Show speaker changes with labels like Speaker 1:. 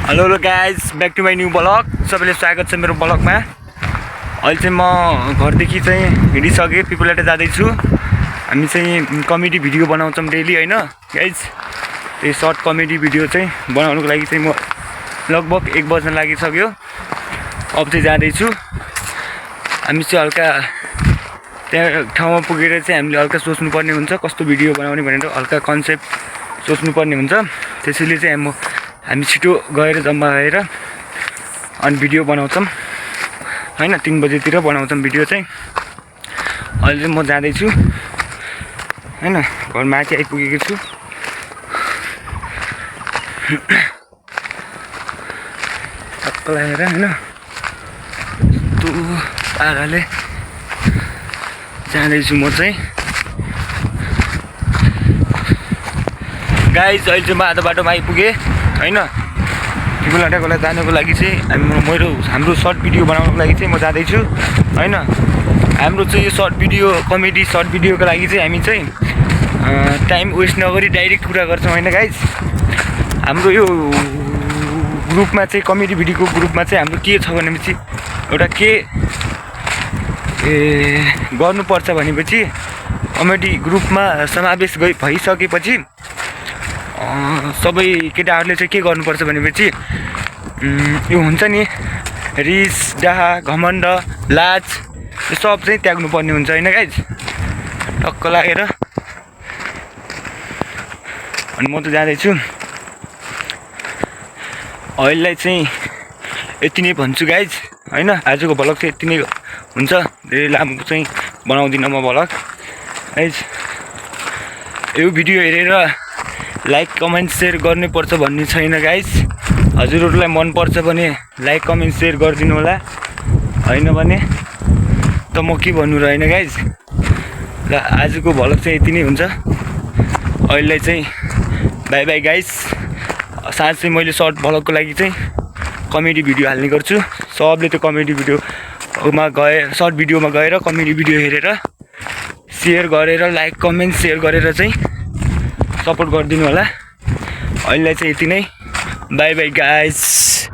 Speaker 1: Hello guys, back to my new vlog. सबैले स्वागत छ मेरो ब्लगमा। अहिले चाहिँ म घरदेखि चाहिँ हिँडिसकेँ, पिपुलाटे जाँदैछु। हामी चाहिँ कमेडी भिडियो बनाउँछौँ डेली होइन गाइज। त्यही सर्ट कमेडी भिडियो चाहिँ बनाउनुको लागि चाहिँ म लगभग 1 बज्न लागिसक्यो। अब चाहिँ जाँदैछु। हामी चाहिँ हल्का त्यहाँ ठाउँमा पुगेर चाहिँ हामीले हल्का सोच्नुपर्ने हुन्छ कस्तो भिडियो बनाउने भनेर, हल्का कन्सेप्ट सोच्नुपर्ने हुन्छ। त्यसैले चाहिँ हामी छिटो गएर जम्मा भएर अनि भिडियो बनाउँछौँ होइन। 3 बजेतिर बनाउँछौँ भिडियो चाहिँ। अहिले चाहिँ म जाँदैछु होइन, घर माथि आइपुगेको छु। टक्क लागेर होइन यस्तो पाराले जाँदैछु म चाहिँ। गाइस अहिले चाहिँ म आधा बाटोमा आइपुगेँ होइन। पिपुलाटाकोलाई जानुको लागि चाहिँ हाम्रो सर्ट भिडियो बनाउनुको लागि चाहिँ म जाँदैछु होइन। हाम्रो चाहिँ यो सर्ट भिडियो कमेडी सर्ट भिडियोको लागि चाहिँ हामी चाहिँ टाइम वेस्ट नगरी डाइरेक्ट कुरा गर्छौँ होइन गाइज। हाम्रो यो ग्रुपमा चाहिँ कमेडी भिडियोको ग्रुपमा चाहिँ हाम्रो के छ भनेपछि एउटा के गर्नुपर्छ भनेपछि कमेडी ग्रुपमा समावेश भइसकेपछि सबै केटाहरूले चाहिँ के गर्नुपर्छ भनेपछि यो हुन्छ नि रिस डाहा घमण्ड लाज यो सब चाहिँ त्याग्नु पर्ने हुन्छ होइन गाइज। टक्क लागेर अनि म त जाँदैछु। अहिलेलाई चाहिँ यति नै भन्छु गाइज होइन। आजको भ्लग चाहिँ यति नै हुन्छ, धेरै लामो चाहिँ बनाउँदिनँ म भ्लग गाइज। यो भिडियो हेरेर लाइक कमेन्ट सेयर गर्नुपर्छ भन्ने छैन गाइज। हजुरहरूलाई मनपर्छ भने लाइक कमेन्ट सेयर गरिदिनु होला, होइन भने त म के भन्नु र होइन गाइज। ल आजको भ्लग चाहिँ यति नै हुन्छ। अहिलेलाई चाहिँ बाई बाई गाइज। साँझ चाहिँ मैले सर्ट भ्लगको लागि चाहिँ कमेडी भिडियो हाल्ने गर्छु। सबले त्यो कमेडी भिडियोमा सर्ट भिडियोमा गएर कमेडी भिडियो हेरेर सेयर गरेर लाइक कमेन्ट सेयर गरेर चाहिँ सपोर्ट गरिदिनु होला। अहिलेलाई चाहिँ यति नै। By by guys.